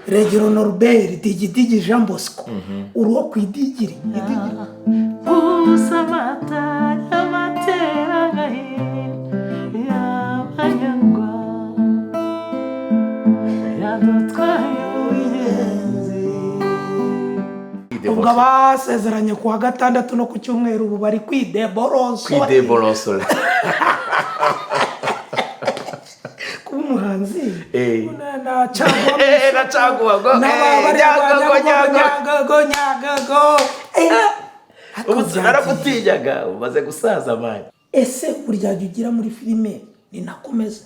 Regero Norbert, Digidigi Jean Bosco, uri uwo ku idigiri idigiri. Busa amata y'amatera agahinda y'abanyagwa yadutwaye ubugenzi. Ubwo abasezeranye ku wa gatandatu no ku cyumweru ubu bari kwideborosora. Kwideborosora. Kuba umuhanzi na Na caguwa ngo, caguwa nyagogo, nyagogo. Nyagogo, nyagogo. Ariko Ubu byagiye. naragutinyaga, umaze gusaza, man. Ese uburyarya ugira muri filime ni nakomeze?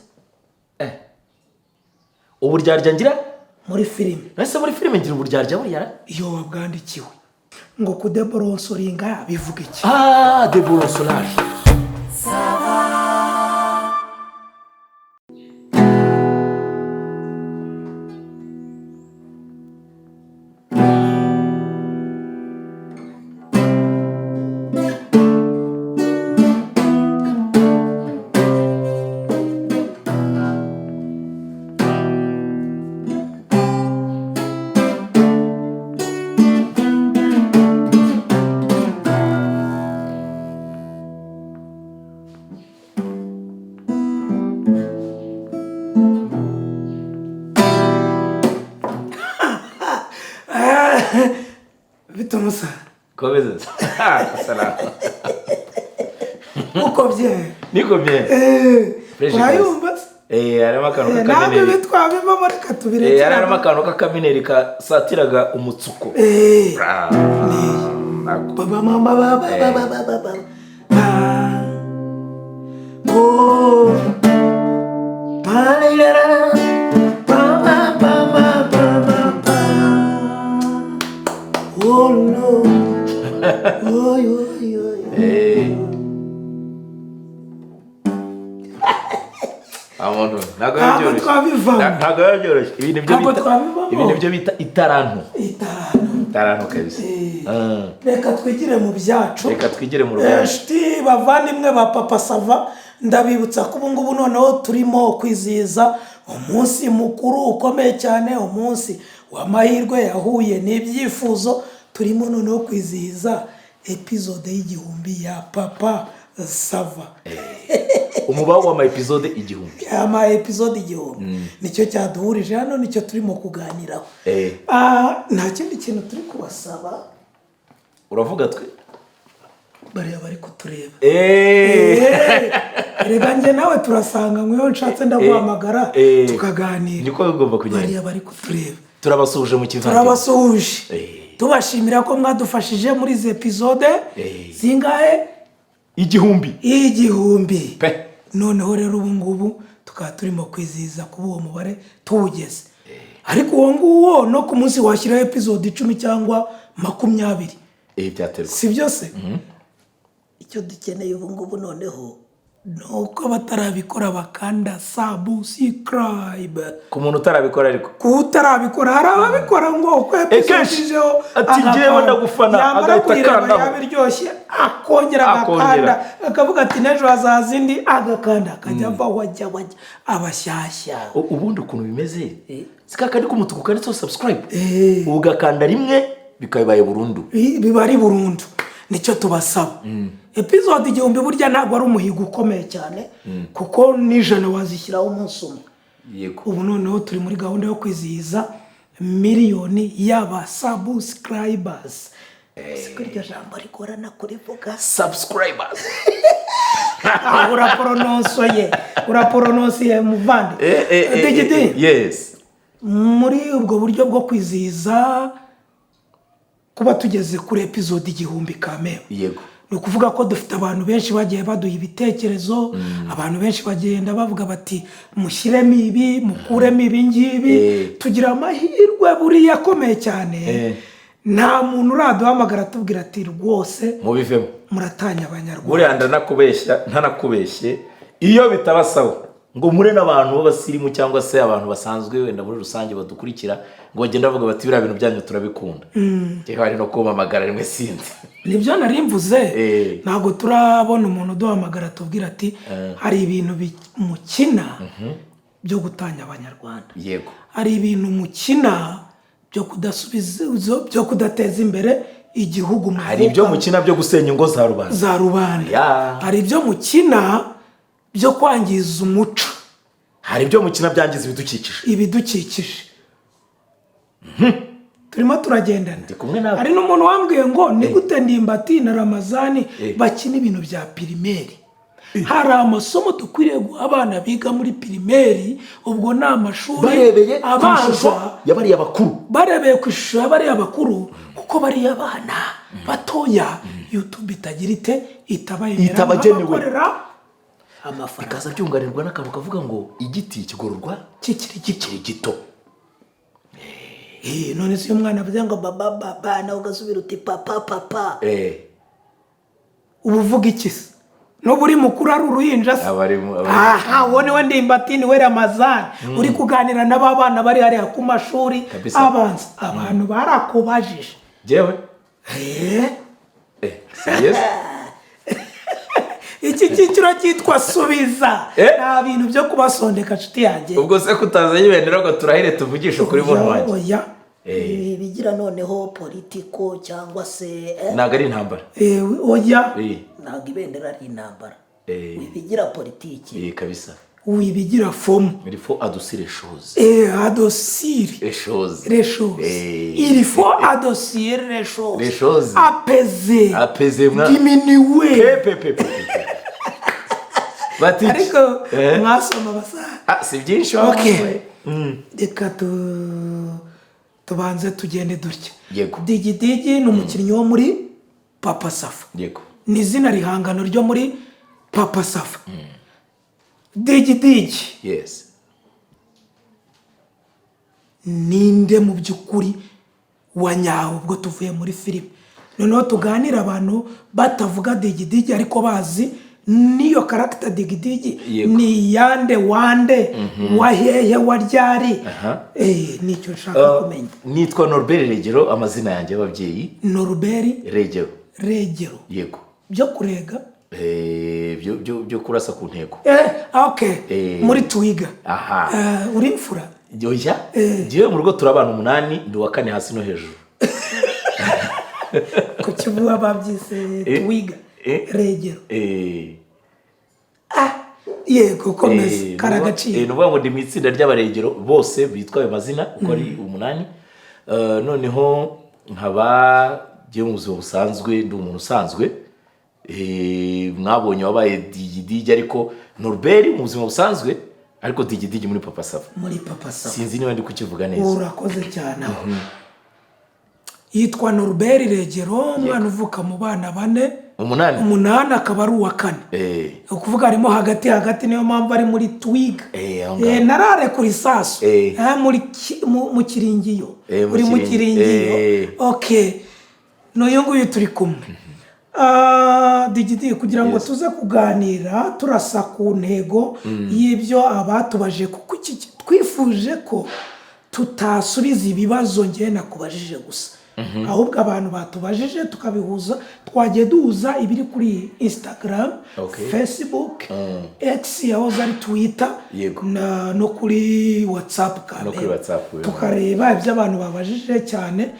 Uburyarya ngira? Muri filime. Ese muri filime ngira uburyarya buriya ra? Iyo wabwandikiwe ngo kudeboronsoringa bivuga iki? Ah, déborosolage. Bite umusa? Komeza. Salamu. Uko bye? Niko bien. Fresh. Urayumva se? Harimo akantu Ntabwo k'akamineri. ibi twabivamo, reka tubirekere. Harimo akantu k'akamineri kasatiraga umutsuko. Bra. Nako. Ba ba ma ba ba ba ba ba ba ba ba. Ba. Oh. Ba la la la la. Ba ba ba ba ba ba ba. Oh no. Oh yo yo yo. Amuntu ntabwo biba Ntabwo byoroshye. twabivamo. Ntabwo biba byoroshye. Ibi nibyo Ntabwo bita twabivamo. Ibi nibyo bita itaranto. Itaranto. Itaranto kabisa. Reka twigire mu byacu. Reka twigire mu ruganda. Inshuti bavandimwe ba Papa Sava, ndabibutsa ko ubu ngubu noneho turimo kwizihiza umunsi mukuru ukomeye cyane, umunsi w'amahirwe yahuye n'ibyifuzo. Turimo noneho kwizihiza episode y'1000 ya Papa Sava. Umubare w'ama episode 1000. Ama episode 1000 nicyo cyaduhurije hano, nicyo turimo kuganiraho. Ah, nta kindi kintu turi kubasaba. Uravuga twe? Bariya bari kutureba. Rega njye nawe turasanga nk'iyo nshatse ndaguhamagara tukaganira. Niko bigomba kugenda. Bariya bari kutureba. Turabasuhuje mu kivandimwe. Turabasuhuje. Tubashimira ko mwadufashije muri izi episode zingahe? 1000. 1000. Pe. Noneho rero ubu ngubu tukaba turimo kwizihiza kuba uwo mubare tuwugeze, ariko uwo nguwo no ku munsi washyiraho episode 10 cyangwa 20. Byaterwa. Si byo se? Icyo dukeneye ubu ngubu noneho ni uko batarabikora bakanda subscribe. Ku muntu utarabikora ariko. Ku utarabikora, hari ababikora ngo uko episode Kenshi. ijeho Ati, agakanda. "Njyewe ndagufana," Yamara agahita kuyireba akandaho. yaba iryoshye akongera Akongera. agakanda, akavuga ati n'ejo hazaza indi, agakanda akajya ava wajya wajya abashyashya. Ubundi ukuntu bimeze, si ka kandi k'umutuku kanditseho subscribe, ugakanda rimwe bikabaye burundu. Biba ari burundu. Nicyo tubasaba. Episode 1000 burya ntabwo ari umuhigo ukomeye cyane, kuko n'ijana wazishyiraho umunsi umwe. Ubu noneho turi muri gahunda yo kwizihiza miliyoni y'aba subscribers. Siko iryo jambo rigorana kurivuga? Subscribers. Ah, uraporononsoye, uraporononsiye muvandi. Digidi. Yes. Muri ubwo buryo bwo kwizihiza kuba tugeze kuri episode 1000 kameme, ni ukuvuga ko dufite abantu benshi bagiye baduha ibitekerezo, abantu benshi bagenda bavuga bati mushyiremo ibi, mukuremo ibi ngibi. Tugira amahirwe buriya akomeye cyane, nta muntu uraduhamagara atubwira ati rwose mubivemo, muratanya Abanyarwanda. Buriya ndanakubeshya ntanakubeshye, iyo bitaba sawa ngo mure n'abantu b'abasirimu cyangwa se abantu basanzwe wenda muri rusange badukurikira ngo bagende bavuga bati biriya bintu byanyu turabikunda, njyewe hari no kumpamagara rimwe sinzi. Nibyo nari mvuze. Ntabwo turabona umuntu uduhamagara atubwira ati hari ibintu mukina. byo gutanya Abanyarwanda. Hari ibintu mukina byo kudasubiza, byo kudateza imbere igihugu Hari ibyo muvukamo. mukina byo gusenya ingo za rubanda. Za rubanda. Hari ibyo mukina byo kwangiza umuco. Hari ibyo mukina byangiza ibidukikije. Ibidukikije. Turimo turagendana? Ndi kumwe nawe. Hari n'umuntu wambwiye ngo ni gute Ndimbati na Ramazani bakina ibintu bya primaire? Hari amasomo dukwiriye guha abana biga muri primaire, ubwo ni amashuri Barebeye ku abanza, ishusho ya bariya bakuru. Barebeye ku ishusho ya bariya bakuru, kuko bariya bana batoya YouTube itagira ite, itabayemera Itabagenewe. nk'abakorera amafaranga. Bikaza byunganirwa n'akantu kavuga ngo igiti kigororwa kikiri gito. Kikiri gito. None se iyo umwana avuze ngo baba baba, nawe ugasubira uti papa papa, uba uvuga iki se? N'ubu uri mukuru ari uruhinja se? Aba Aha, uwo niwe Ndimbati, niwe Ramazani uri kuganira n'aba bana bari hariya ku mashuri abanza. Abantu barakubajije. Jyewe? Serious? Iki cyiciro cyitwa subiza. Nta bintu byo kubasondeka, nshuti yanjye. Ubwo se kutazanye ibendera ngo turahire, tuvugishe kuri muntu wanjye? Oya. Ibi bigira noneho politiko cyangwa se Ntabwo ari intambara. Oya. Ntabwo ibendera ari intambara. Wibigira politiki. Kabisa. Wibigira fomu. Il faut adoucir les choses. Adoucir Les choses. Les choses. Il faut adoucir les choses. Les choses. Apaiser. Apaiser, mwa. Diminuer. Pe pe pe pe pe. Bati iki? Ariko mwasoma abasaza. Ah, si byinshi wa Okay. Reka tubanze tugende dutya. Yego. Digidigi ni umukinnyi wo muri Papa Sava. Ni izina rihangano ryo muri Papa Sava. Digidigi ninde mu by'ukuri wa nyawo? Ubwo tuvuye muri filime, noneho tuganira abantu batavuga Digidigi ariko bazi n'iyo character Digidigi. Ni iyande, wande, wa hehe, wa ryari? Nicyo nshaka kumenya. Nitwa Norbert Regero, amazina yanjye y'ababyeyi. Norbert Regero. Regero. Yego. Byo kurega? Byo kurasa ku ntego. Okay. Muri twiga. Aha. Uri imfura? Oya, njyewe mu rugo turi abana umunani, ndi uwa kane hasi no hejuru. Ku kibuga babyise twiga. Regero. Ah, yego, komeza. Kari agaciro. Ni ukuvuga ngo ndi mu itsinda ry'abaregero bose bitwa ayo mazina uko ari umunani. Noneho nkaba njyewe mu buzima busanzwe ndi umuntu usanzwe. Mwabonye wabaye Digidigi, ariko Norbert mu buzima busanzwe, ariko Digidigi muri Papa Sava. Muri Papa Sava. Sinzi niba ndi kukivuga neza. Urakoze cyane. Aho yitwa Norbert Regero, umwana uvuka mu bana bane. Umunani. Umunani, akaba ari uwa kane. Ni ukuvuga harimo hagati hagati, niyo mpamvu ari muri twiga. Aho ngaho. Narare kuri isasu. Muri mu kiringiyo. Mu Uri mu kiringiyo. Okay, n'uyu nguyu turi kumwe. Digidi, kugira ngo tuze kuganira turasa ku ntego y'ibyo abatubaje, kuko iki twifuje ko tutasubiza ibibazo ngewe nakubajije gusa, ahubwo abantu batubajije tukabihuza. Twagiye duhuza ibiri kuri Instagram, Facebook, X yahoze ari Twitter, no kuri WhatsApp. No kuri WhatsApp, yeah. Tukareba ibyo abantu babajije cyane.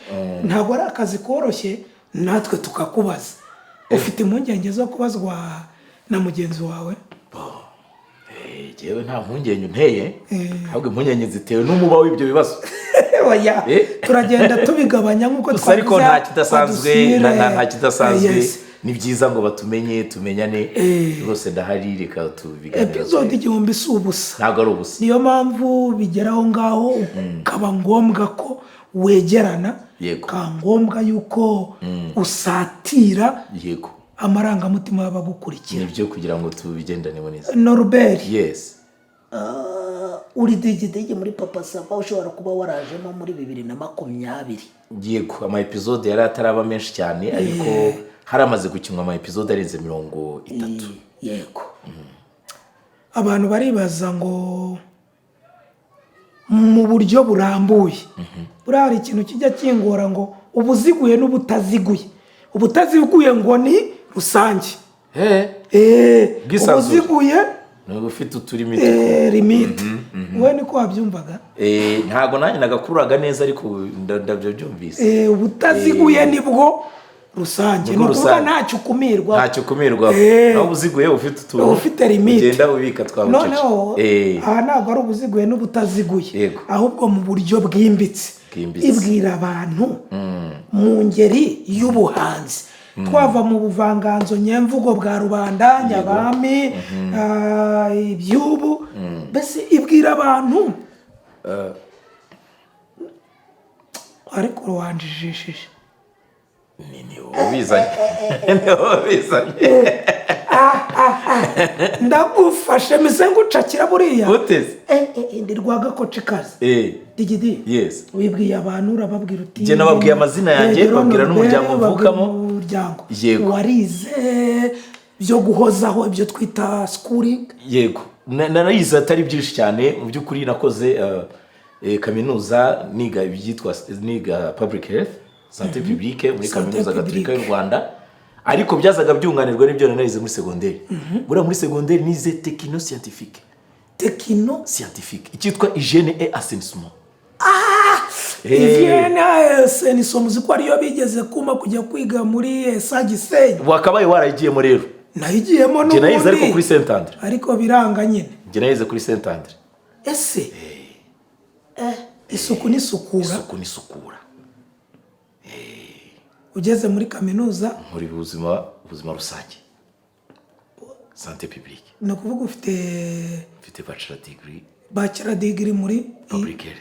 Ntabwo ari akazi koroshye, natwe tukakubaza. Ufite impungenge zo kubazwa na mugenzi wawe? Jyewe nta mpungenge unteye, ahubwo impungenge zitewe n'umuba w'ibyo bibazo. Oya, turagenda tubigabanya nk'uko Gusa ariko twavuze, nta kidasanzwe. adoucir. Nta kidasanzwe. Ni byiza ngo batumenye, tumenyane. Rwose ndahari, reka tubiganire. Episode 1000 si ubusa. Ntabwo ari ubusa. Niyo mpamvu bigera aho ngaho ukaba ngombwa ko wegerana, bikaba ngombwa yuko usatira amarangamutima y'abagukurikira. Nibyo, kugira ngo tubigendanemo neza. Norbert. Yes. Uri Digidigi muri Papa Sava, ushobora kuba warajemo muri 2020. Yego, ama episode yari ataraba menshi cyane, ariko hari amaze gukinwa ama episode arenze 30. Yego. Abantu baribaza ngo mu buryo burambuye, buriya hari ikintu kijya kingora ngo ubuziguye n'ubutaziguye. Ubutaziguye ngo ni rusange. Bwisanzure. Ubuziguye. Ni ufite utulimite. Limite, wowe niko wabyumvaga? Ntabwo nanjye nagakururaga neza, ariko ndabyo byumvise. Ubutaziguye nibwo rusange, ni Nibwo ukuvuga rusange. ntacyo ukumirwa. Ntacyo ukumirwaho. Naho ubuziguye ufite utuntu ufite limite. ugenda ubika twa bucece. Noneho aha ntabwo ari ubuziguye n'ubutaziguye, ahubwo mu buryo bwimbitse. Bwimbitse. Ibwira abantu mu ngeri y'ubuhanzi, twava mu buvanganzo nyemvugo bwa rubanda nyabami, iby'ubu, mbese ibwira abantu. Ariko wanjijishije. Ni wowe ubizanye, ni wowe ubizanye. Ndagufashe mise ngucakira buriya. Uteze. Ndi rwagakoce kazi. Digidi, Yes. wibwiye abantu, urababwira uti Njye nababwiye amazina yanjye, Regero babwira Norbert, n'umuryango babwira mvukamo. umuryango. Yego. Warize byo guhozaho, ibyo twita schooling. Yego, narayize atari byinshi cyane. Mu by'ukuri nakoze kaminuza, niga ibyitwa, niga public health, santé publique, muri Santé Kaminuza Gatolika publique. y'u Rwanda, ariko byazaga byunganirwa n'ibyo narize muri segonderi. Buriya muri segonderi nize techno scientifique. Techno Scientifique, icyitwa hygiène et assainissement. Hygiène, assainissement, uzi ko ariyo bigeze kuma kujya kwiga muri ESA Gisenyi? Wakabaye warayigiyemo rero. Nayigiyemo. Njye nayize ariko n'ubundi. Kuri Saint Andre. Ariko biranga nyine. Njye nayize kuri Saint Andre. Ese isuku n'isukura. Isuku n'isukura. Ugeze muri kaminuza? Muri ubuzima rusange, santé publique. Ni ukuvuga ufite Mfite bachelor degree. Bachelor degree muri Public health.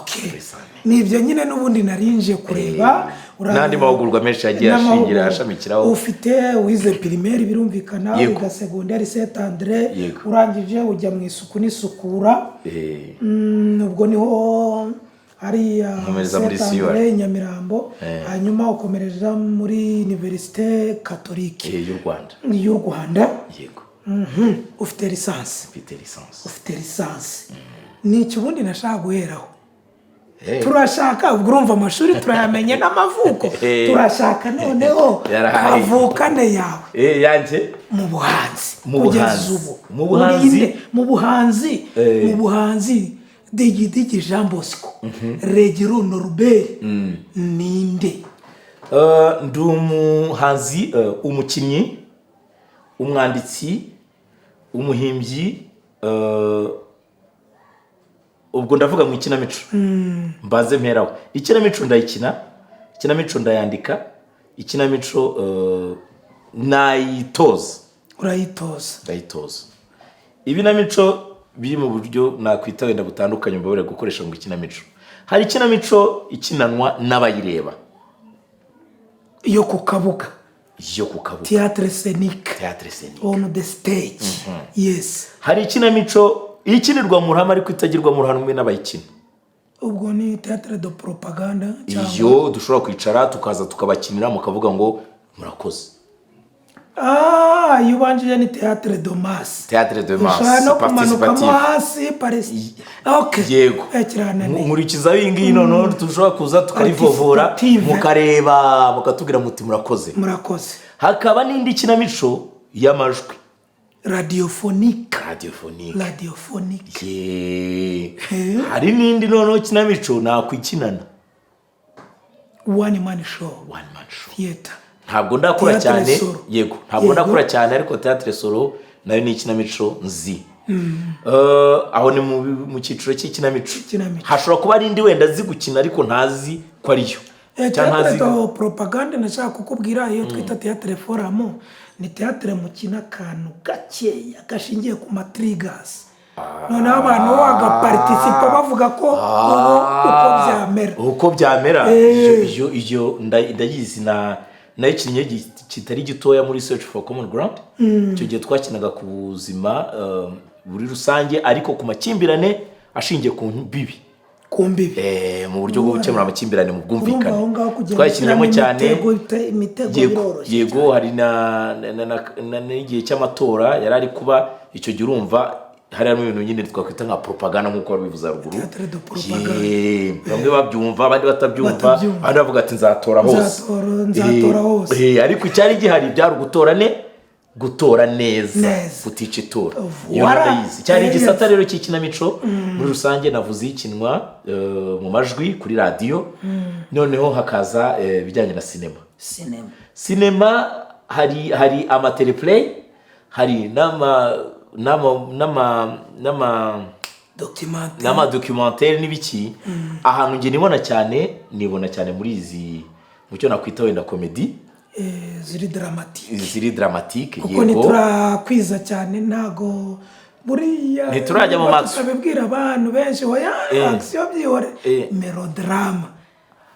Okay. Muri santé. Ni ibyo nyine n'ubundi narinje kureba. N'andi mahugurwa menshi yagiye ashingira, N'amahugurwa. ashamikiraho. Ufite, wize primaire birumvikana, Yego. wiga segonderi Saint Andre, Yego. urangije ujya mu isuku n'isukura. Ubwo niho hariya Nkomereza muri Saint CUR. Andre Nyamirambo, hanyuma ukomereza muri Université Catholique y'u Rwanda. y'u Rwanda. Yego. Ufite licence. Mfite licence. Ufite licence. Ni iki ubundi nashaka guheraho? Turashaka, ubwo urumva amashuri turayamenye n'amavuko, turashaka noneho Yarahaye. kavukane yawe Yanjye mu buhanzi. Mu Kugeza buhanzi. ubu Mu buhanzi. Urinde mu buhanzi. Mu buhanzi, Digidigi Jean Bosco Regero Norbert ninde? Ndi umuhanzi, umukinnyi, umwanditsi, umuhimbyi, ubwo ndavuga mu ikinamico. Mbanze mperaho: ikinamico ndayikina, ikinamico ndayandika, ikinamico nayitoza. Urayitoza. Ndayitoza. Ibinamico biri mu buryo nakwita wenda butandukanye, mbabare gukoresha ngo ikinamico. Hari ikinamico ikinanwa n'abayireba. Yo ku kabuga. Yo ku kabuga. Théâtre scénique. Théâtre scénique. On the stage, yes. Hari ikinamico ikinirwa mu ruhame ariko itagirwa mu ruhame n'abayikina. Ubwo ni théâtre de propagande cyangwa? Iyo dushobora kwicara tukaza tukabakinira, mukavuga ngo murakoze. Ah, iyo ubanjije ni théâtre de masse. Théâtre de masse. Ushobora no kumanukamo Participative. hasi parisi, okay. Yego. Kirananiye. Nkurikizaho iyi ngiyi noneho dushobora kuza tukarivovora, Participative. mukareba, mukatubwira muti murakoze. Murakoze. Hakaba n'indi kinamico y'amajwi. Radiophonique. Radiophonique. Radiophonique. Ye. Hari n'indi noneho kinamico nakwikinana. One man show. One man show. Theater. Ntabwo ndakura Théâtre cyane. solo. Yego, ntabwo ndakura cyane, ariko théâtre solo nayo ni ikinamico nzi. Aho ni mu cyiciro cy'ikinamico. Ikinamico. Hashobora kuba hari indi wenda azi gukina ariko ntazi ko ariyo. Cyangwa Théâtre ntazi. de propagande nashaka kukubwira, iyo twita théâtre forum, ni théâtre mukina akantu gakeya gashingiye ku matriggers, noneho abantu bagaparticipa bavuga ko ubu uko byamera. Uko byamera. Iyo ndayizi, na nayikinnye igihe kitari gitoya muri Search for Common Ground. Icyo gihe twakinaga ku buzima muri rusange, ariko ku makimbirane ashingiye ku mbibi. Ku mbibi. Mu buryo bwo gukemura amakimbirane mu Urumva bwumvikane. aho ngaho kugenda Twayikinnyemo ushyiramo cyane. imitego Yego. biroroshye. Yego, hari n'igihe cy'amatora yari ari kuba icyo gihe. Urumva hari harimo ibintu nyine twakwita nka propaganda nk'uko babivuze haruguru. Théâtre de propagande. Bamwe babyumva, abandi batabyumva. Batabyumva. Abandi bavuga ati nzatora hose. Nzatora hose. Ariko icyari gihari byari ugutora ne Gutora neza. Neza. Kutica itora. Voilà. Iyo ndayizi cyari igisata rero cy'ikinamico muri rusange. Navuze ikinwa mu majwi kuri radiyo, noneho hakaza ibijyanye na sinema. Sinema. Sinema hari ama teleplay, hari n'ama Documentaire. N'ama documentaire n'ibiki. Ahantu njye nibona cyane, nibona cyane muri izi, mu cyo nakwita wenda comédie. Ziri dramatique. Ziri dramatique. Kuko ntiturakwiza cyane, ntago buriya Ntiturajya mu niba mazu. Tutabibwira abantu benshi, oya. Action byihore, melodrama.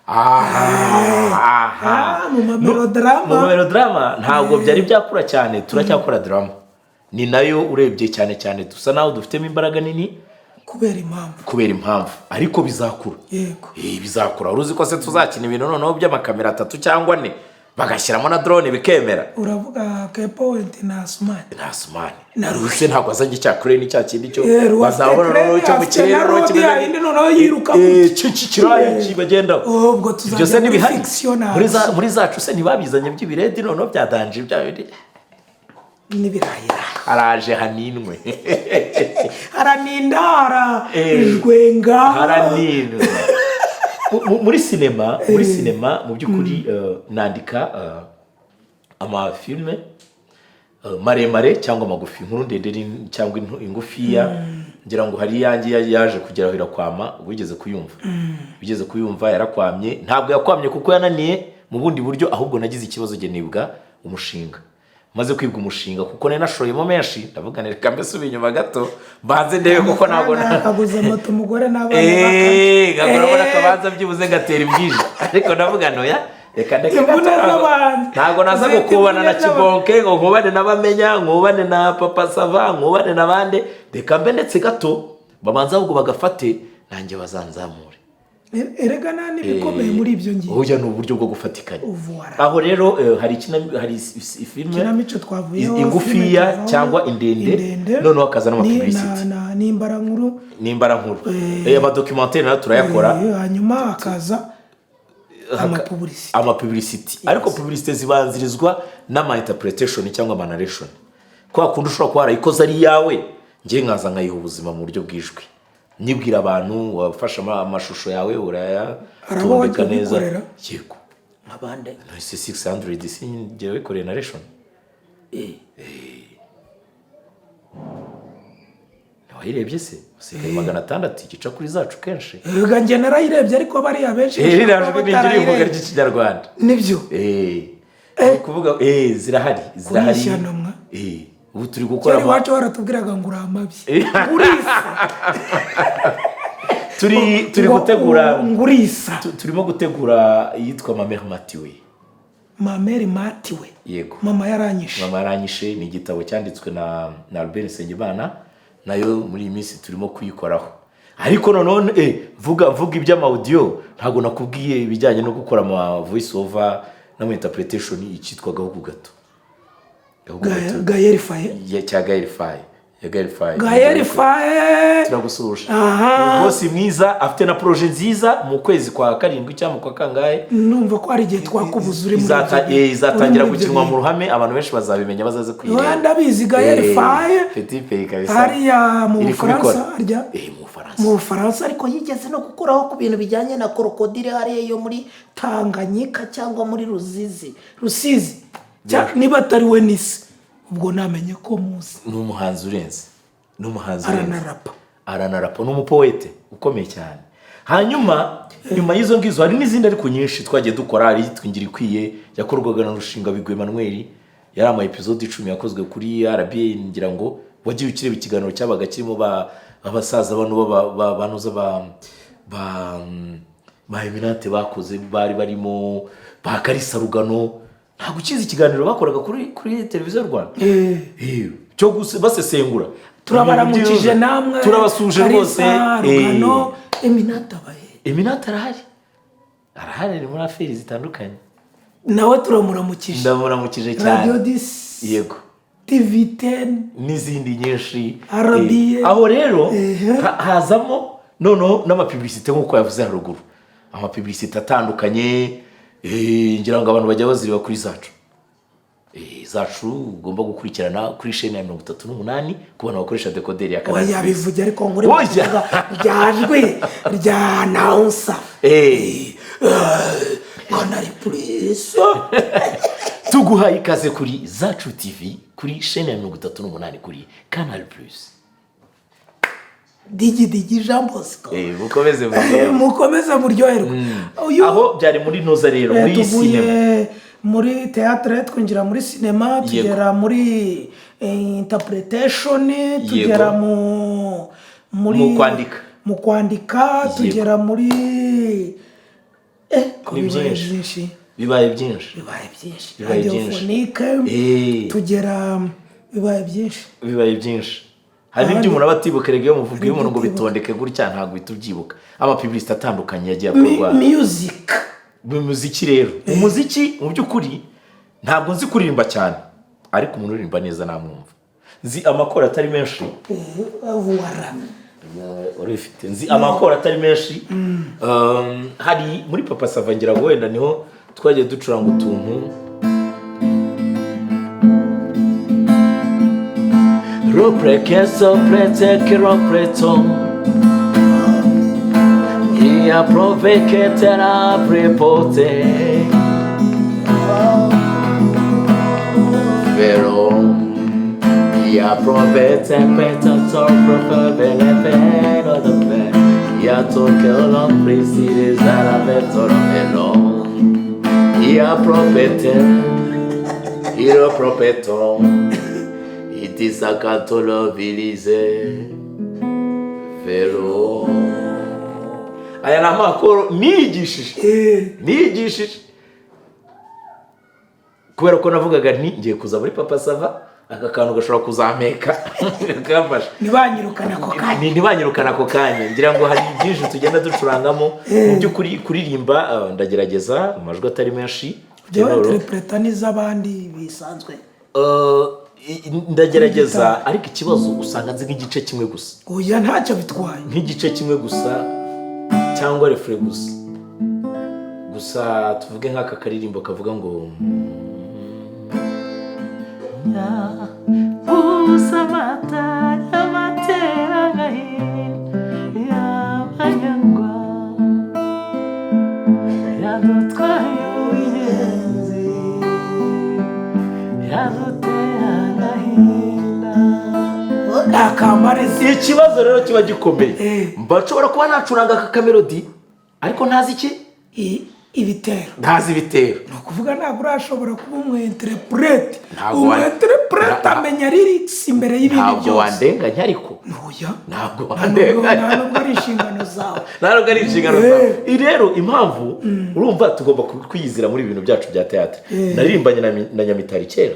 Aha. Ah, mu ma melodrama. Mu melodrama ntabwo byari byakura cyane, turacyakora drama, ni nayo urebye cyane cyane dusa naho dufitemo imbaraga nini. Kubera impamvu. Kubera impamvu, ariko bizakura. Bizakura. Uruzi ko se tuzakina ibintu noneho by'amakamera atatu cyangwa ane, bagashyiramo na drone, bikemera. Uravuga ke Point na Sumani? Nta Sumani. Na Ruhi. Ruse ntabwo azanye cya crane, cya kindi cyo Ruhi bazabona afite crane, noneho cyo mu afite kirere na noneho rodi kimeze yindi noneho yiruka gutya. Kirayi kibagendaho. Ubwo tuzajya Ibyo se muri ntibihari? fiction na Muri zacu se ntibabizanye by'ibiredi noneho bya danger, bya bindi? N'ibirayirayi. Haraje haninwe. Haraninda, harajwenga. Haraninwe. Muri sinema mu by'ukuri, nandika amafilme maremare cyangwa magufi, inkuru ndende cyangwa ingufiya. Ngira ngo hari iyanjye yaje kugeraho irakwama. Wigeze kuyumva? Yarakwamye. Ntabwo yakwamye kuko yananiye mu bundi buryo, ahubwo nagize ikibazo njye nibwa umushinga. Maze kwibwa umushinga, kuko nari nashoyemo menshi, ndavuga nti reka mbese inyuma gato mbanze ndebe, kuko ntabwo Akaguze moto, umugore n'abana. Ngaguramo n'akabanza byibuze ngatera imbwija, ariko ndavuga ntoya reka ndeke Imvune gato, z'abantu. Ntabwo naza Zita gukubana na imvune z'abantu. Kibonke, ngo nkubane na Bamenya, nkubane na Papa Sava, nkubane na bande. Reka mbe ndetse gato, babanza ahubwo bagafate, nanjye bazanzamure. Erega nta n'ibikomeye muri ibyo ngibyo. Oya, ni uburyo bwo gufatikanya. Voilà. Aho rero hari hari filime Ikinamico twavuyeho, ingufiya filime tuvaho, cyangwa indende, indende. Noneho hakaza n'amapublicity. N'imbarankuru. N'imbarankuru. Amadocumentary nayo turayakora. Hanyuma hakaza amapublicity. Amapublicity, ariko publicity zibanzirizwa n'ama interpretation cyangwa ama narration, kwa kundi ushobora kuba warayikoze ari iyawe, njye nkaza nkayiha ubuzima mu buryo bw'ijwi, nibwira abantu wafashe amashusho yawe Hari abo urayatondeka wagiye neza. ubikorera? Yego. Nk'abande? Nahise 600 sinjye wikoreye narration. Wayirebye se? Usigaye 600 igica kuri zacu kenshi. Erega njye narayirebye, ariko bariya benshi Ririya bashobora jwi kuba ni ivuga batarayirebye. ry'Ikinyarwanda. Nibyo. Ni ukuvuga zirahari, zirahari. Ishyano mwa. Ubu turi gukora Kera iwacu baratubwiraga ngo uri amabyi, ngurisa. Turi gutegura Ngo urisa. Turimo gutegura iyitwa Mamere Matiwe. Mamere Matiwe. Yego. Mama yaranyishe. Mama yaranyishe ni igitabo cyanditswe na Albert Nsengimana, nayo muri iyi minsi turimo kuyikoraho. Ariko noneho vuga iby'amaudio, ntabwo nakubwiye ibijyanye no gukora ama voice over n'ama interpretation, icyitwa Gahugu Gato. Gahugu Gato. Gayeri Faye. Cya Gael Faye, ya Gael Faye. Gayeri Faye. Turagusuhuje. Aha. Bosi mwiza, afite na projet nziza mu kwezi kwa karindwi cyangwa mu kwa kangahe. Numva ko hari igihe twakubuza uri muri ibyo Izatangira uri muri ibyo gukinwa mu bintu. ruhame, abantu benshi bazabimenya, bazaze kuyireba. Oya, ndabizi Gayeri Faye. Petit pays kabisa. Hariya mu Iri Bufaransa kubikora. harya? Mu Bufaransa. Mu Bufaransa. Ariko yigeze no gukuraho ku bintu bijyanye na crocodile hariya yo muri Tanganyika cyangwa muri Ruzizi. Rusizi. Niba atari we nisi, ubwo namenye ko muzi. Ni umuhanzi urenze, ni umuhanzi urenze. Aranarapa. Aranarapa, ni umupoete ukomeye cyane. Hanyuma nyuma y'izo ngizo hari n'izindi, ariko nyinshi twagiye dukora. Hari iyitwa Ingiro Ikwiye yakorwaga na Rushinga Bigwi Emmanuel, yari ama episode 10 yakozwe kuri RBA. Ngira ngo wagiye ukireba ikiganiro cyabaga kirimo ba abasaza bano banuza ba Eminante bakoze, bari barimo ba Kalisa Rugano. Ntabwo ukizi ikiganiro bakoraga kuri Televiziyo Rwanda? Cyo basesengura Turabaramukije namwe. Turabasuje rwose. Kalisa, Rugano, Eminata abahe? Eminante arahari, arahari, ari muri affaires zitandukanye. Nawe turamuramukije. Ndamuramukije cyane. Radiyo 10. Yego. TV 10. N'izindi nyinshi. RBA. Aho rero hazamo noneho n'amapublicité nk'uko yavuze haruguru, amapublicité atandukanye. Ngira ngo abantu bajya bazireba kuri zacu. Zacu ugomba gukurikirana kuri sheni ya 38 ku bantu bakoresha dekoderi ya Canal Oya, Plus. bivuge ariko ngo uri Oya. kuvuga rya jwi rya nawunsa. Canal Plus. Tuguhaye ikaze kuri Zacu TV, kuri sheni ya 38 kuri Canal Plus. Digidigi Jean Bosco. Mukomeze muryoherwe. Mukomeze muryoherwe. Uyu Aho byari muri noza rero, muri tuvuye sinema. muri théâtre, twinjira muri sinema, tugera muri interpretation, tugera mu muri Mu kwandika. Mu kwandika, tugera muri ko Ni bibaye byinshi. byinshi. Bibaye byinshi. Bibaye byinshi. Bibaye byinshi. Radiophonique. Tugera, bibaye byinshi. Bibaye byinshi. Hari n'ibyo umuntu aba atibuka rega. Iyo muvuga, iyo umuntu ngo bitondeke gutya, ntabwo uhita ubyibuka. Amapublicité atandukanye yagiye akorwa. Music. Mu muziki rero, mu muziki mu by'ukuri ntabwo nzi kuririmba cyane, ariko umuntu uririmba neza namwumva. Nzi amakoro atari menshi. Voilà. Urifite, nzi amakoro atari menshi. Hari muri Papa Sava, ngira ngo wenda niho twagiye ducuranga utuntu. Ropre keso prete che ropreto Ia prove che te la prepote Vero Ia prove te peta tor profe vele vero da pe Ia to che lo preside zara vetoro vero Ia propete Io propeto Itisakatolo vilize vero. Aya ni amakoro nigishije, nigishije kubera ko navugaga nti ngiye kuza muri Papa Sava, aka kantu gashobora kuzampeka kamfasha. Ntibanyirukane ako kanya. Ntibanyirukane ako kanya. Ngira ngo hari byinshi tugenda ducurangamo. Mu by'ukuri kuririmba, ndagerageza amajwi atari menshi. Jyewe Tenoro. interpreta n'iz'abandi bisanzwe. Ndagerageza, ariko ikibazo usanga nzi nk'igice kimwe gusa. Oya, ntacyo bitwaye. Nk'igice kimwe gusa cyangwa refrain gusa. Gusa tuvuge nk'aka karirimbo kavuga ngo Busa amata y'amatera agahinda y'abanyagwa yadutwaye uw'ingenzi, yaduteye agahinda. Akamariza. Ikibazo rero kiba gikomeye, mba nshobora kuba nacuranga aka kamelody ariko ntazi iki? Ibitero. Ntazi ibitero. Ni ukuvuga ntabwo urashobora kuba umu interprète. Ntabwo Umu interprète amenya lyrics imbere y'ibindi Ntabwo byose. wandenganya ariko. Oya. Ntabwo Nta nubwo wandenganya. Nta nubwo ari inshingano zawe. Ntabwo ari inshingano zawe. Rero impamvu urumva tugomba kwiyizira muri ibintu byacu bya théâtre, naririmbanye na Nyamitari kera,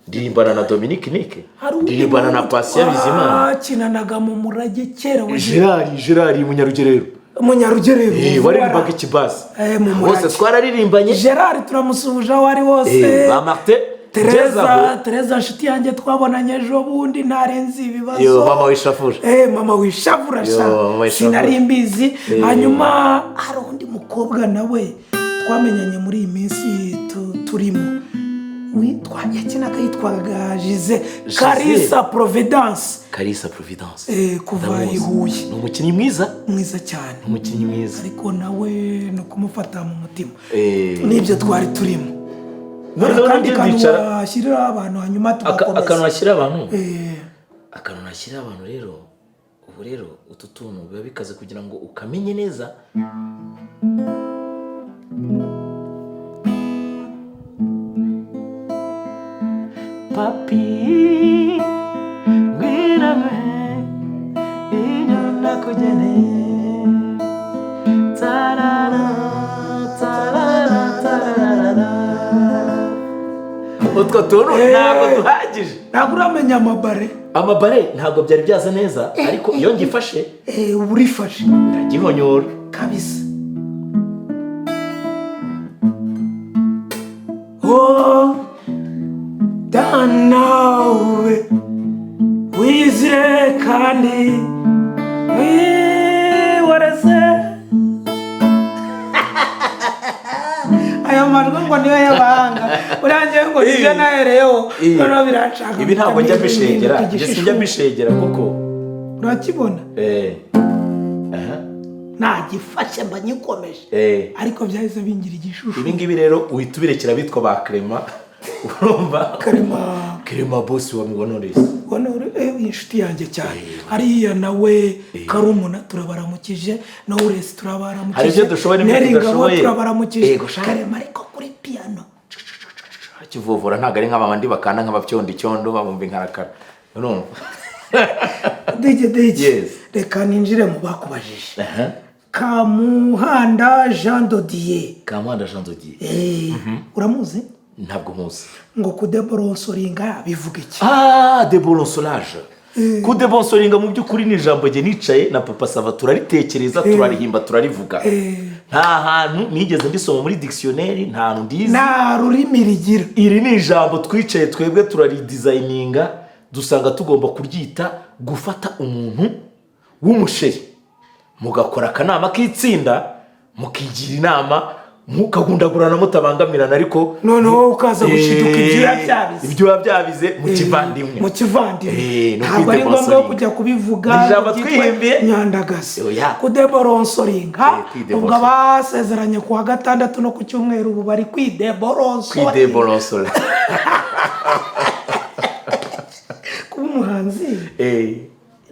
ndirimbana na Dominique Nike, Hari undi ndirimbana na muntu Patient Bizimana. twakinanaga mu murage kera we. Gerard, Gerard Munyarugerero. Munyarugerero. Waririmbaga ikibasi. Mu Bose murage. twararirimbanye. Gerard turamusuhuje aho ari hose. Ba Martin. Tereza. Ngeze Tereza nshuti yanjye twabonanye ejo bundi, ntarenze ibibazo. Yo, mama wishafura. Mama wishavura sha. Yo, mama wishavura. Sinari mbizi. Hanyuma hari undi mukobwa nawe twamenyanye muri iyi minsi turimo, witwa, yakinaga yitwaga Jize Karisa Providence. Kalisa Providence. Kuva Ndamuzi. i Huye. Ni umukinnyi mwiza. Mwiza cyane. Ni umukinnyi mwiza. Ariko nawe ni ukumufata mu mutima. N'ibyo twari turimo. Noneho Akandi nanjye kantu ndicara. washyiriraho abantu, hanyuma tugakomeza. Akantu nashyira abantu, akantu nashyira abantu rero, ubu rero utu tuntu biba bikaze kugira ngo ukamenye neza. Papi, ngwino nguhe ibyo nakugeneye. Tarara, tarara, tararara. Utwo tuntu ntabwo duhagije. Ntabwo uramenya amabare. Amabare ntabwo byari byaza neza, ariko iyo ngifashe Uba urifashe. Ndagihonyora. Kabisa. Oh, danawe wizire kandi wiwareze aya. Majwi ngo niyo y'abahanga. Buriya njyewe ngo nibyo nahereyeho. Noneho biranshaka. Ibi ntabwo njya mbishegera, njye Igishishwa. sinjya mbishegera kuko Urakibona? Aha. Nagifashe, mba nyikomeje. Ariko byahise bingira igishushu. Ibi ngibi rero uhita ubirekera bitwa ba Clement, urumva? Clement. Clement, boss wa Knowless. Honore, inshuti yanjye cyane hariya nawe. Karumuna, turabaramukije. Knowless, turabaramukije. Hari ibyo dushoboye n'ibyo Neri Ngabo, tudashoboye. turabaramukije. Yego, sha. Karema ariko kuri piano. Kivovora ntabwo ari nk'abandi bakanda nk'abapyondo icyondo, babumva inkarakara, urumva? Dege dege. Yes. Reka ninjire mu bakubajije. Aha. Kamuhanda Jean Dodier. Kamuhanda Jean Dodier. Uramuzi? Ntabwo muzi. Ngo kudeborosora bivuga iki? Ah, débronsolage, kudebronsoringa mu by'ukuri ni ijambo njye nicaye na Papa Sava turaritekereza, turarihimba, turarivuga. Nta hantu nigeze ndisoma muri dictionnaire, nta hantu ndizi. Nta rurimi rigira. Iri ni ijambo twicaye twebwe turaridesigninga, dusanga tugomba kuryita gufata umuntu w'umusheri, mugakora akanama k'itsinda, mukigira inama, mukagundagurana mutabangamirana, ariko Noneho ukaza gushiduka ibyuya byabize. Ibyuya byabize mu kivandimwe. Mu kivandimwe. Ni Ntabwo ari ngombwa yo ukwidemonsoringa. kujya kubivuga. Ni ijambo byitwa twihimbiye. Nyandagazi. Oya. Kudemoronsoringa. Kwidemonsoringa. Ubwo abasezeranye ku wa gatandatu no ku cyumweru ubu bari kwidemoronsoringa. Kwideboronsora. Kuba umuhanzi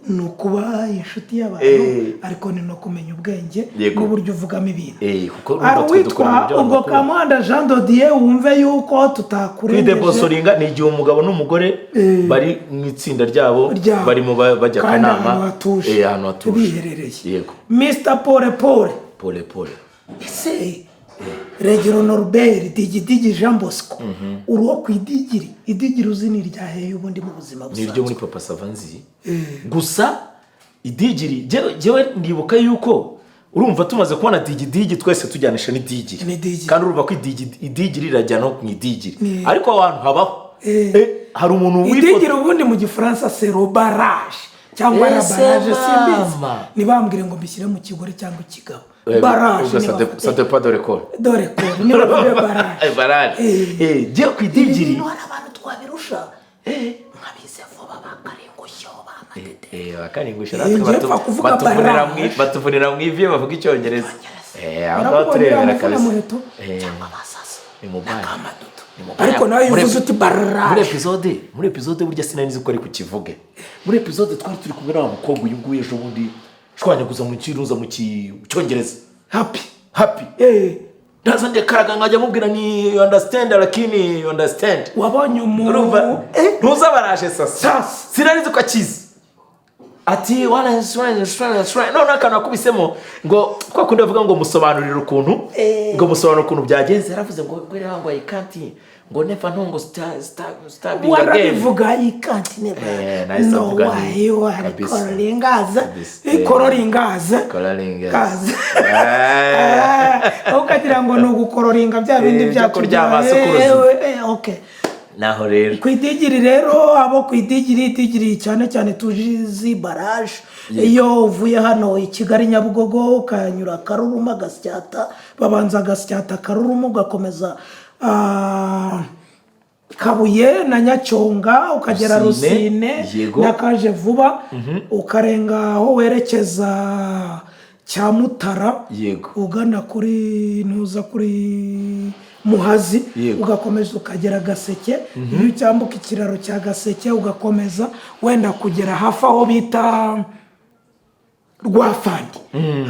ni ukuba inshuti y'abantu, ariko ni no kumenya ubwenge n'uburyo uvugamo ibintu. Kuko urumva Hari twe dukora uwitwa mu byo ubwo bakuru. Kamuhanda Jean Dodier, wumve yuko tutakurengeje. Kwidemonsoringa ni igihe umugabo n'umugore bari mu itsinda ryabo, Ryabo. barimo bajya Kandi akanama. ahantu hatuje. Ahantu hatuje. Biherereye. Yego. Mr Pole Pole. Pole pole. Ese Regero Norbert Digidigi Jean Bosco, uri uwo ku idigiri? Idigiri uzi ni irya hehe ubundi mu buzima Ni iryo busanzwe? muri Papa Sava nzi gusa. Idigiri, jyewe ndibuka yuko, urumva, tumaze kubona digidigi twese tujyanisha n'idigiri. N'idigiri. Kandi urumva ko idigiri irajya no mu idigiri, ariko aho hantu habaho. Hari umuntu Idigiri ubundi mu Gifaransa c'est le barrage cyangwa la Ese barrage, simbizi. mama. Ntibambwire ngo mbishyire mu kigore cyangwa ikigabo. Barrage. Ubwo ça dépend de l'école. Dore ko niba bavuye barrage. Barrage. Jyewe ku Ibi idigiri bintu hari abantu twabirusha, nkabize vuba, bakarengushyo bamadede. Bakaringusha. Njye Natwe mpfa kuvuga barrage. batuvunira mu ivi iyo bavuga Icyongereza. Aho ngaho Barakubonera turebera amavuna kabisa. muheto. Cyangwa basasa. Ni mu bwanyu. N'akamadudu. Ni mu bwanyu. Ariko nawe iyo uvuze uti Muri barrage. episode, muri episode burya sinari nzi ko ari kukivuge. Muri episode twari turi kumwe na wa mukobwa uyu nguyu ejo bundi shwanyaguza mu kiruza mu Cyongereza. Happy. Happy. Ndaza ndekaraga nkajya mubwira ni you understand, lakini you understand. Wabonye umuntu? Urumva ntuza baraje sasa. Sasa. Sinari nzi ko akizi, ati wana shwa shwa shwa. None akantu akubisemo ngo kwa kundi bavuga ngo musobanurire ukuntu, ngo musobanurire ukuntu byagenze, yaravuze ngo ngo ngo I can't, ngo never know, ngo star star star again. Warabivuga ikanti neba. Nahise No. avuga nti, Wayo. kabisa. Kororingaza. Kabisa. Ikororingaza. Kororingaza. Kaza. Aho ukagira ngo ni ugukororinga bya bindi Byo byacu. kuryama hasi ku ruziga. Okay. Naho rero. Ku idigiri rero, abo ku idigiri, idigiri cyane cyane tuzi barrage. Iyo uvuye hano i Kigali, Nyabugogo, ukanyura Karuruma, Gasyata, babanza Gasyata, Karuruma, ugakomeza Kabuye na Nyacyonga, ukagera Rusine, Rusine yego. na Kaje vuba, ukarenga aho werekeza Cyamutara, ugana kuri ntuza kuri Muhazi, ugakomeza ukagera Gaseke. Iyo ucyambuka ikiraro cya Gaseke, ugakomeza wenda kugera hafi aho bita Rwafandi,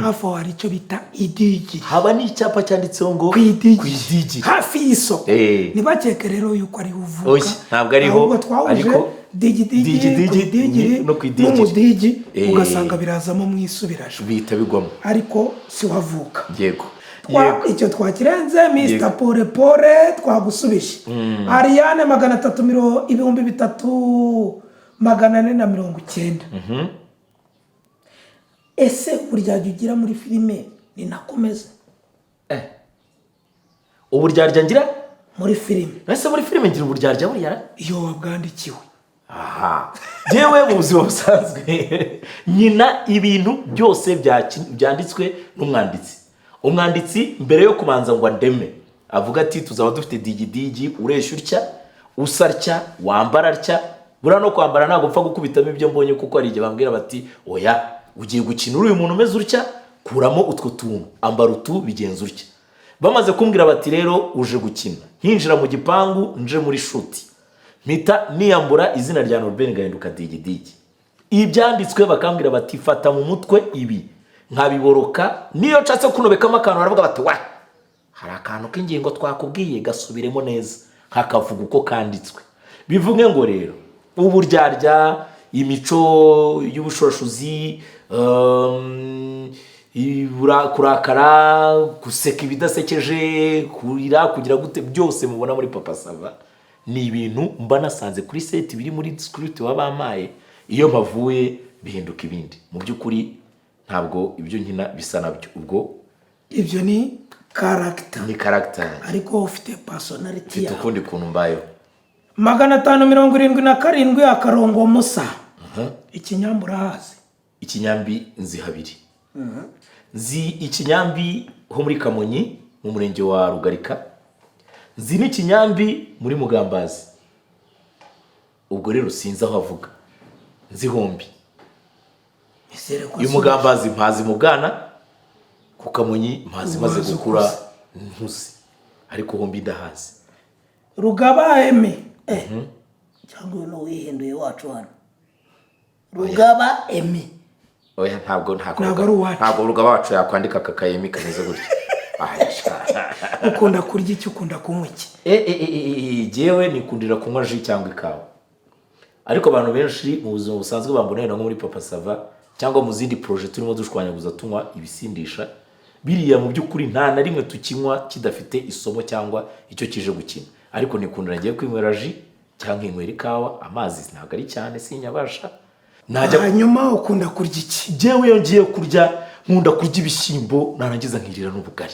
hafi aho hari icyo bita idigiri. Haba n'icyapa cyanditseho ngo ku idigiri. Ku idigiri. Hafi y'isoko. Ntibakeke rero yuko ariho uvuka. Oya, ntabwo ariho, Ahubwo twahuje ariko digidigi digidigi ku idigiri no ku idigiri. N'umudigi, ugasanga birazamo mu isubirajwi. Bihita bigwamo. Ariko si wavuka. Icyo twakirenze. Mr Pole Pole, twagusubije. Ariane, magana atatu 3490. Ese uburyarya ugira muri filime ni nakomeze? Uburyarya ngira? Muri filime. Ese muri filime ngira uburyarya buriya? Iyo wabwandikiwe. Aha, njyewe mu buzima busanzwe nyina ibintu byose byanditswe n'umwanditsi. Umwanditsi mbere yo kubanza ngo andeme. Avuga ati tuzaba dufite Digidigi ureshya utya, usa atya, wambara atya. Buriya no kwambara ntabwo mpfa gukubitamo ibyo mbonye, kuko hari igihe bambwira bati oya, ugiye gukina uri uyu muntu umeze utya, kuramo utwo tuntu, ambara utu, bigenza utya. Bamaze kumbwira bati rero uje gukina, nkinjira mu gipangu nje muri shoot, mpita niyambura izina rya Norbert ngahinduka Digidigi. Ibyanditswe bakambwira bati fata mu mutwe ibi, nkabiboroka. Niyo nshatse kunobekamo akantu baravuga bati wa, hari akantu k'ingingo twakubwiye, gasubiremo neza, nkakavuga uko kanditswe. Bivuge ngo rero uburyarya, imico y'ubushoshuzi, kurakara, guseka ibidasekeje, kurira, kugira gute, byose mubona muri Papa Sava ni ibintu mba nasanze kuri set, biri muri script baba bampaye. Iyo mpavuye bihinduka ibindi. Mu by'ukuri ntabwo ibyo nkina bisa nabyo ubwo. Ibyo ni character. Ni character. Ariko ufite personality mfite yawe. Ukundi kuntu mbayeho. 577 akarongo Musa, Ikinyambi urahazi? Ikinyambi nzi habiri. Nzi Ikinyambi ho muri Kamonyi mu murenge wa Rugarika, nzi n'Ikinyambi muri Mugambazi. Ubwo rero sinzi aho avuga, nzi hombi. Nizere ko Uyu Mugambazi mpazi mu bwana, ku Kamonyi mpazi maze Umaze gukura ukuze. nkuze, ariko hombi ndahazi. Rugaba Emi. Cyangwa uyu ni uwihinduye wacu hano, Rugaba Emi? Oya, ntabwo Ntabwo ari uwacu. Ntabwo Rugaba wacu yakwandika aka kayemi kameze gutya. Aya, sha. Ukunda kurya iki? Ukunda kunywa iki? Jyewe nikundira kunywa jus cyangwa ikawa, ariko abantu benshi mu buzima busanzwe bambonera nko muri Papa Sava cyangwa mu zindi projets turimo dushwanyaguza tunywa ibisindisha. Biriya mu by'ukuri nta na rimwe tukinywa kidafite isomo cyangwa icyo kije gukina, ariko nikundira ngiye kwinywera jus cyangwa nkinywera ikawa. Amazi ntabwo ari cyane, sinyabasha najya. Hanyuma ukunda kurya iki? Jyewe iyo ngiye kurya nkunda kurya ibishyimbo, narangiza nkirira n'ubugari.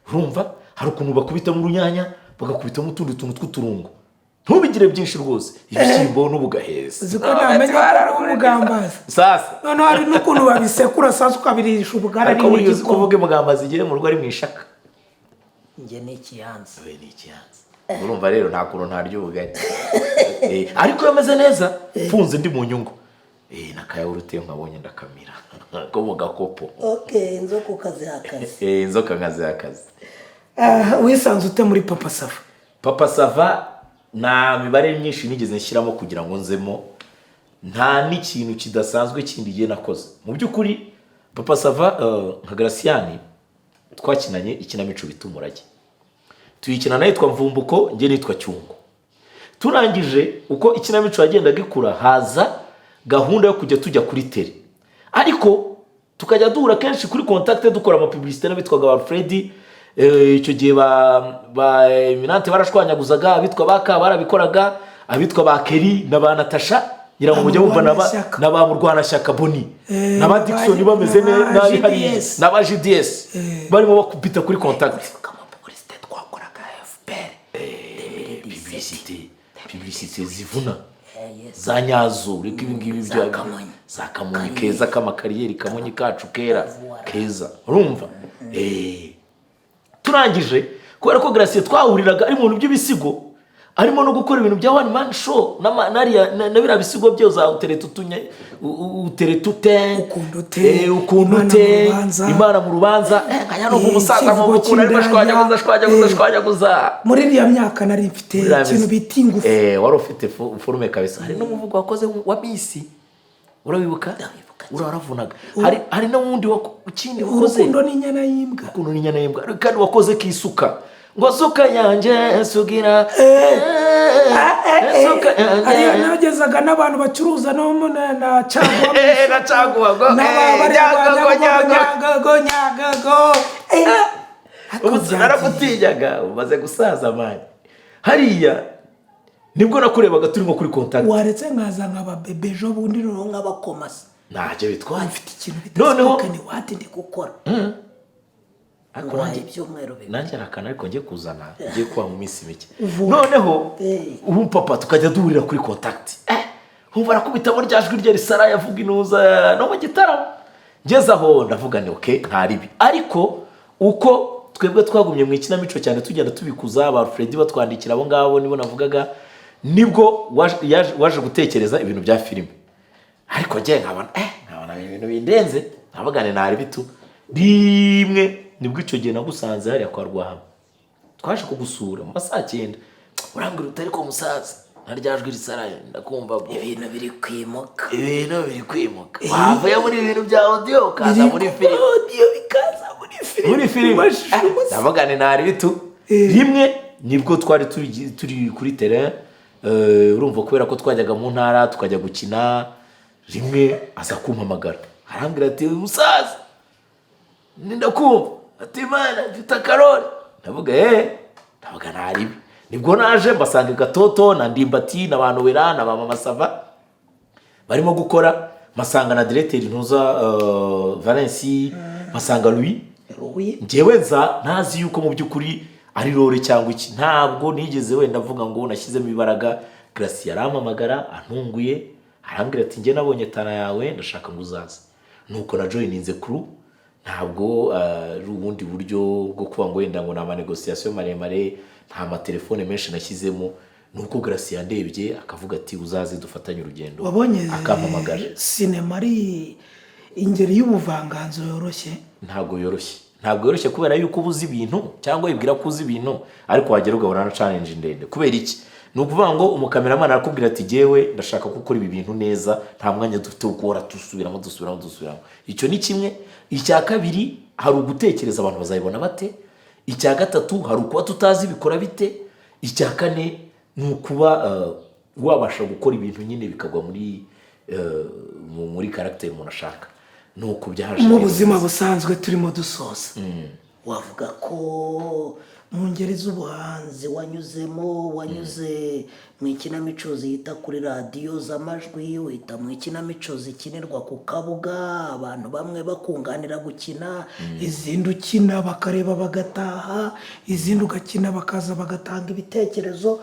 Urumva hari ukuntu bakubitamo urunyanya, bagakubitamo utundi tuntu tw'uturungo, ntubigire byinshi rwose, ibishyimbo n'ubugaheza. Uzi ko ntamenya ko ari umugambazi? Sasa. Noneho hari n'ukuntu babisekura sasa, ukabirisha ubugari. Ariko buriya uzi n'igikoma. kuvuga Mugambazi igihe mu rugo ari mu ishaka. Njye ni Ikiyanza. We ni Ikiyanza. Urumva rero nta kuntu ntarya ubugari. Ariko iyo ameze neza mfunze ndi mu nyungu, n'akayawurute nkabonye ndakamira ko mu gakopo. OK, inzoka ukaziha akazi. Inzoka nkaziha akazi. Ah, wisanze ute muri Papa Sava? Papa Sava nta mibare myinshi nigeze nshyiramo kugira ngo nzemo, nta n'ikintu kidasanzwe kindi gihe nakoze. Mu by'ukuri Papa Sava, nka Garasiyani twakinanye ikinamico bita Umurage, tuyikina yitwa Mvumbuko, njye nitwa Cyungo. Turangije, uko ikinamico yagendaga ikura, haza gahunda yo kujya tujya kuri terrain, ariko tukajya duhura kenshi kuri contact dukora ama publicité n'abitwaga ba Alfred. Icyo gihe ba Eminante barashwanyaguzaga, abitwa ba Ka barabikoraga, abitwa ba Keri na ba Natasha, ngira ngo mujye mumva Murwanashyaka. na ba Murwanashyaka Boni na ba Dickson na bameze ba nabi hariya. GDS. Na ba GDS barimo bakubita kuri contact. Amapublicité twakoraga FPR. Publicité zivuna za nyazo, reka ibi ngibi Za bya Kamonyi. Za Kamonyi keza k'amakariyeri, Kamonyi kacu kera keza. Urumva, turangije, kubera ko Gracie twahuriraga ari mu bintu by'ibisigo, arimo no gukora ibintu bya one man show na biriya bisigo byo za utereta utunye utereta ute. Ukunda ute, ukunda Imana ute, mu rubanza. Imana mu rubanza. Nkajya numva umusaza Ikivugo mu arimo cy'indaya. ashwanyaguza, ashwanyaguza, ashwanyaguza. Muri iriya myaka nari mfite ikintu bita ingufu. Wari ufite forme kabisa. Hari n'umuvugo wakoze wa Miss, urawibuka? Uravunaga. Hari n'uwundi ikindi wakoze. Urukundo n'inyana y'imbwa. Urukundo n'inyana y'imbwa, kandi wakoze kisuka ngo suka yanjye sugira, suka Hariya yanjye. nagezaga n'abantu bacuruza no na caguwa. Na caguwa ngo nyagogo, nyagogo. Nyagogo, nyagogo. Ariko Ubu byagiye. naragutinyaga, umaze gusaza man. Hariya nibwo nakurebaga turimo kuri contact. Waretse nkaza nkaba bebe ejo bundi Noneho nk'abakomasi. Ntacyo bitwaye. Mfite ikintu bita Noneho spoken word ndi gukora ariko nguhaye nanjye ibyumweru 2. Nanjye hari akantu ariko ngiye kuzana, ngiye kuba mu minsi mike. Vuba. Noneho ubu papa tukajya duhurira kuri contact, nkumva arakubitamo rya jwi rye risara, yavuga inuza no mu gitaramo. Ngeze aho ndavuga ni OK, nta ribi. Ariko uko Twebwe twagumye mu ikinamico cyane, tugenda tubikuza, ba Freddy batwandikira, abo ngabo nibo navugaga. Nibwo waje gutekereza ibintu bya filime, ariko njye nkabona ibintu bindenze, nkavuga ni ntari bitu. Rimwe nibwo icyo gihe nagusanze hariya kwa Rwahama, twaje kugusura mu ma saa 9, urambwira uti: "Ariko musaza, nka rya jwi risaraye ndakumva bro." Ibintu biri kwimuka. Ibintu biri kwimuka, wavuye muri ibintu bya audio ukaza muri filime. Audio bikaza muri filime. Muri filime. Mu mashusho gusa. Ndavuga ni ntari bitu. Rimwe nibwo twari turi kuri terrain, urumva, kubera ko twajyaga mu ntara tukajya gukina, rimwe aza kumpamagara, arambwira ati: "Musaza, ndakumva." Ati: "Imana mfite akarori." Ndavuga: "Ndavuga ntaribi." Nibwo naje mbasanga Gatoto na Ndimbati na ba Nowera na ba Mama Sava barimo gukora, mpasanga na directeur Ntuza, Valensi, mpasanga Louis. Louis. Njyewe nza ntazi yuko mu by'ukuri ari role cyangwa iki, ntabwo nigeze wenda avuga ngo nashyizemo imbaraga. Gracie yarampamagara antunguye, arambwira ati: "Njye nabonye talent yawe, ndashaka ngo uzaze." Nuko na joininze crew. Ntabwo ari ubundi buryo bwo kuba ngo wenda ngo ni ama négociation maremare, nta matelefone menshi nashyizemo. Nuko Gracie yandebye akavuga ati: "Uzaze dufatanye urugendo." Wabonye Akampamagara. sinema ari ingeri y'ubuvanganzo yoroshye? Ntabwo yoroshye, ntabwo yoroshye, kubera yuko uba uzi ibintu cyangwa wibwira ko uzi ibintu, ariko wagera ugahura na challenge ndende. Kubera iki? Ni ukuvuga ngo umu cameraman arakubwira ati: "Jyewe ndashaka ko ukora ibi bintu neza, nta mwanya dufite wo guhora dusubiramo, dusubiramo, dusubiramo." Icyo ni kimwe. Icya kabiri, hari ugutekereza abantu bazabibona bate. Icya gatatu, hari ukuba tutazi bikora bite. Icya kane ni ukuba wabasha gukora ibintu nyine bikagwa muri caractère umuntu ashaka. Ni uku byaje. Mu buzima busanzwe, turimo dusoza, wavuga ko mu ngeri z'ubuhanzi wanyuzemo, wanyuze mu ikinamico zihita kuri radiyo z'amajwi, uhita mu ikinamico zikinirwa ku kabuga, abantu bamwe bakunganira gukina, izindi ukina bakareba bagataha, izindi ugakina bakaza bagatanga ibitekerezo.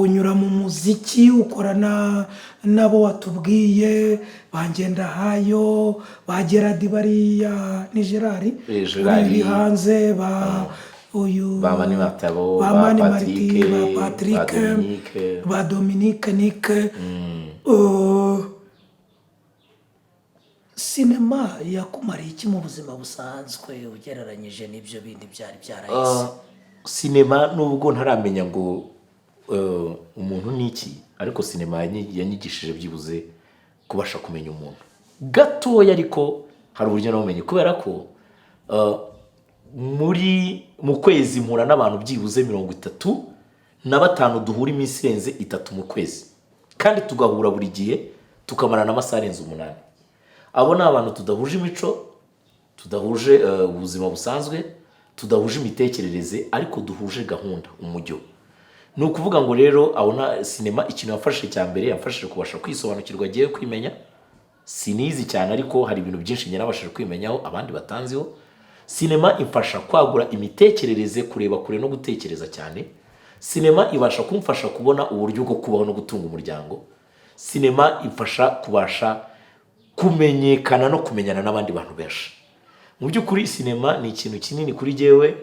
Unyura mu muziki, ukorana n'abo watubwiye, ba Ngendahayo, ba Gerard, bariya ni Gerard? Gerard. Uri hanze, ba uyu Ba Mani Matabo, ba ba Mani Patrick, Martin, ba ba Patrick, Dominique. Ba Dominique Nike. Sinema yakumariye iki mu buzima busanzwe ugereranyije n'ibyo bindi byari byarahise? Sinema, nubwo ntaramenya ngo umuntu ni iki, ariko sinema yanyigishije byibuze kubasha kumenya umuntu gatoya. Ariko hari uburyo nabumenye, kubera ko mu kwezi mpura n'abantu byibuze 35, duhura iminsi irenze 3 mu kwezi, kandi tugahura buri gihe, tukamarana amasaha arenze 8. Abo ni abantu tudahuje imico, tudahuje ubuzima busanzwe, tudahuje imitekerereze, ariko duhuje gahunda, umujyo. Ni ukuvuga ngo rero abona sinema ikintu yamfashije cya mbere, yamfashije kubasha kwisobanukirwa, agiye kwimenya. Sinizi cyane, ariko hari ibintu byinshi njye nabashije kwimenyaho abandi batanziho. Sinema imfasha kwagura imitekerereze, kureba kure no gutekereza cyane. Sinema ibasha kumfasha kubona uburyo bwo kubaho no gutunga umuryango. Sinema imfasha kubasha kumenyekana no kumenyana n'abandi bantu benshi. Mu by'ukuri sinema ni ikintu kinini kuri jyewe.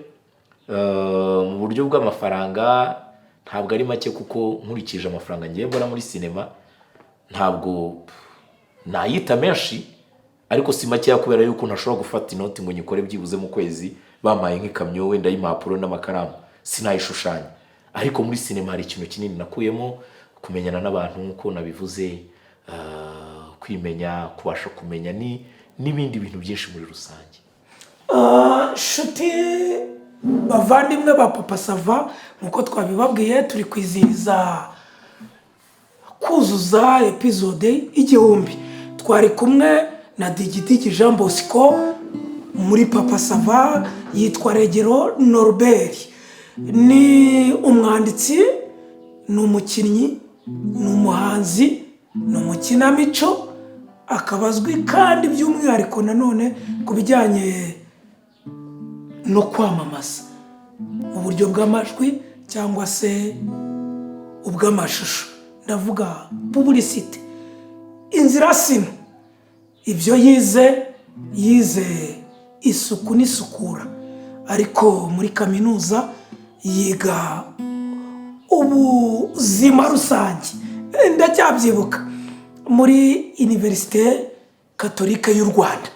Mu buryo bw'amafaranga ntabwo ari make, kuko nkurikije amafaranga ngiye mbona muri sinema, ntabwo nayita menshi, ariko si makeya, kubera yuko ntashobora gufata inoti ngo nyikore byibuze mu kwezi bampaye nk'ikamyo wenda y'impapuro n'amakaramu, sinayishushanya. Ariko muri sinema hari ikintu kinini nakuyemo: kumenyana n'abantu nk'uko nabivuze, kwimenya, kubasha kumenya ni n'ibindi bintu byinshi muri rusange. Nshuti bavandimwe ba Papa Sava, nk'uko twabibabwiye, turi kwizihiza kuzuza episode 1000. Twari kumwe na Digidigi Jean Bosco muri Papa Sava, yitwa Regero Norbert, ni umwanditsi, ni umukinnyi, ni umuhanzi, ni umukinamico, akaba azwi kandi by'umwihariko nanone ku bijyanye no kwamamaza mu buryo bw'amajwi cyangwa se ubw'amashusho, ndavuga publicité. Inzira sino ibyo yize, yize isuku n'isukura. Ariko muri kaminuza yiga ubuzima rusange. Ndacyabyibuka, muri Université Catholique y'u Rwanda.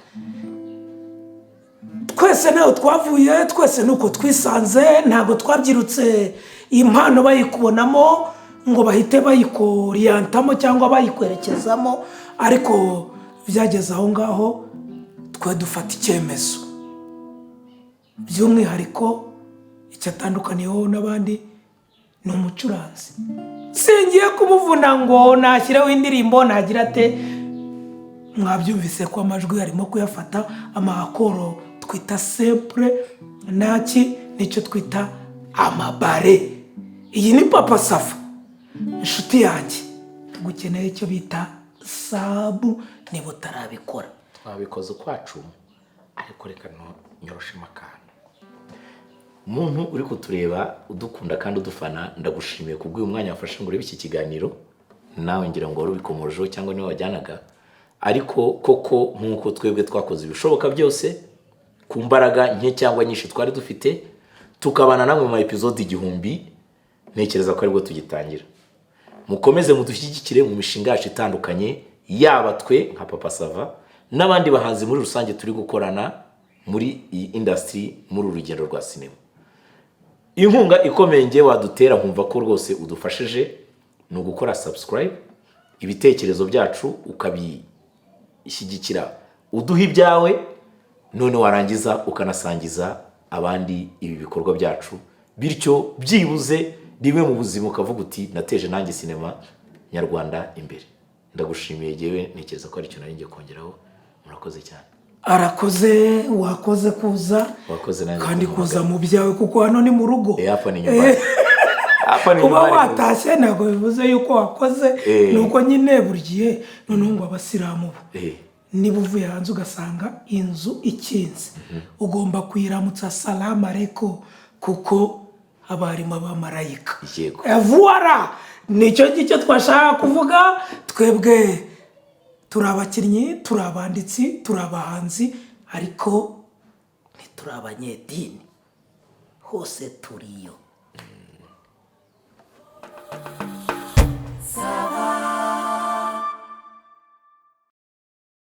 Twese ntaho twavuye, twese nuko twisanze. Ntabwo twabyirutse impano bayikubonamo ngo bahite bayikoriyantamo cyangwa bayikwerekezamo, ariko byageze aho ngaho twe dufata icyemezo. By'umwihariko, icyo atandukaniyeho n'abandi ni umucuranzi. Singiye kumuvuna ngo nashyireho indirimbo nagira ate. Mwabyumvise ko amajwi arimo kuyafata, ama accord twita simple naki, nicyo twita ama barré. Iyi ni Papa Sava. Inshuti yanjye, tugukeneye icyo bita sub niba utarabikora. Twabikoze ukwacu, ariko reka nyoroshemo akantu. Umuntu uri kutureba, udukunda kandi udufana, ndagushimiye kubw'uyu mwanya wafashe ngo urebe iki kiganiro. Nawe ngira ngo wari ubikomojeho cyangwa niwe wajyanaga, ariko koko nk'uko twebwe twakoze ibishoboka byose ku mbaraga nke cyangwa nyinshi twari dufite, tukabana namwe mu ma episode 1000, ntekereza ko aribwo tugitangira. Mukomeze mudushyigikire mu mishinga yacu itandukanye, yaba twe nka Papa Sava n'abandi bahanzi muri rusange turi gukorana muri iyi industry, muri uru rugendo rwa sinema. Inkunga ikomeye ngewe wadutera nkumva ko rwose udufashije ni ugukora subscribe, ibitekerezo byacu ukabishyigikira, uduha ibyawe, none warangiza ukanasangiza abandi ibi bikorwa byacu. Bityo byibuze rimwe mu buzima ukavuga uti: "Nateje nanjye sinema nyarwanda imbere." Ndagushimiye. Yewe, ntekereza ko ari ikintu nari ngiye kongeraho. Murakoze cyane. Arakoze, wakoze kuza. Wakoze nanjye Kandi kumpamagara. kuza mu byawe, kuko hano ni mu rugo. Hapa ni nyumbani, hapa ni Kuba nyumbani. watashye ntabwo bivuze yuko wakoze. Ni uko nyine buri gihe noneho ngo abasilamu bo, niba uvuye hanze ugasanga inzu ikinze, ugomba kuyiramutsa "Salamu alaikum", kuko haba harimo abamarayika. Voilà, nicyo ngicyo twashaka kuvuga. Twebwe turi abakinnyi, turi abanditsi, turi abahanzi, ariko Ntituri abanyedini, hose turiyo.